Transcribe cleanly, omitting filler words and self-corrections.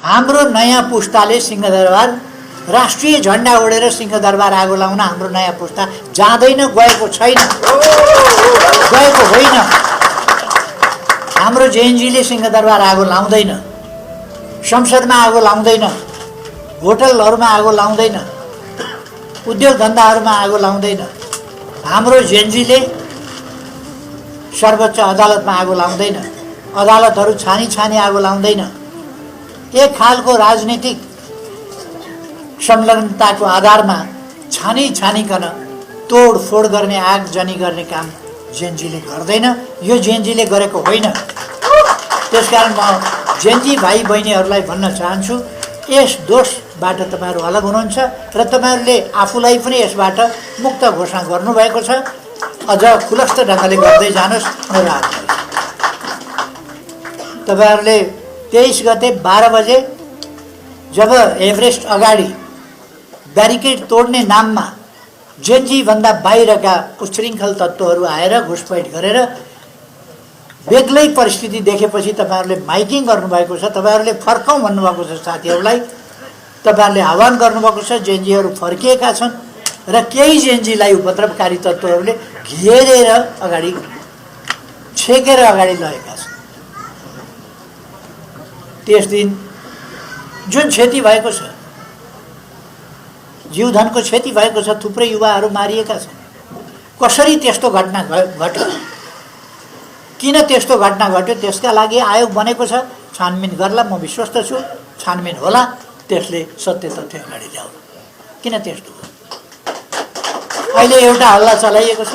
हाम्रो नयाँ पुस्ताले सिंहदरबार राष्ट्रिय झण्डा ओढेर सिंहदरबार आगो लाउन हाम्रो नयाँ पुस्ता जाँदैन, गएको छैन, गएको होइन। हाम्रो जेएनजीले सिंहदरबार आगो लाउँदैन, संसदमा आगो लाउँदैन, होटलहरूमा आगो लाउँदैन, उद्योग धन्दाहरूमा आगो लाउँदैन। हाम्रो जेएनजीले सर्वोच्च अदालतमा आगो लाउँदैन, अदालतहरू छानी छानी आगो लाउँदैन। एक खालको राजनीतिक संलग्नताको आधारमा छानी छानीकन तोडफोड गर्ने, आगजनी गर्ने काम जेएनजीले गर्दैन, यो जेएनजीले गरेको होइन। त्यसकारण म जेएनजी भाइ बहिनीहरूलाई भन्न चाहन्छु, यस दोषबाट तपाईँहरू अलग हुनुहुन्छ र तपाईँहरूले आफूलाई पनि यसबाट मुक्त घोषणा गर्नुभएको छ। अझ खुलस्त ढङ्गले गर्दै जानुहोस्। मेरो आग्रह तपाईँहरूले 23 गते 12 बजे जब एभरेस्ट अगाडि ब्यारिकेड तोड्ने नाममा जेएनजीभन्दा बाहिरका उच्छृङ्खल तत्त्वहरू आएर घुसपैठ गरेर बेग्लै परिस्थिति देखेपछि तपाईँहरूले माइकिङ गर्नुभएको छ, तपाईँहरूले फर्काउँ भन्नुभएको छ साथीहरूलाई, तपाईँहरूले आह्वान गर्नुभएको छ। जेएनजीहरू फर्किएका छन् र केही जेएनजीलाई उपद्रवकारी तत्त्वहरूले घेरेर अगाडि छेकेर अगाडि लगेका छन्। त्यस दिन जुन क्षति भएको छ, जीवधनको क्षति भएको छ, थुप्रै युवाहरू मारिएका छन्। कसरी त्यस्तो घटना घट्यो, किन त्यस्तो घटना घट्यो, त्यसका लागि आयोग बनेको छ। छानबिन गर्ला, म विश्वस्त छु छानबिन होला, त्यसले सत्य तथ्य अगाडि ल्याउला। किन त्यस्तो अहिले एउटा हल्ला चलाइएको छ।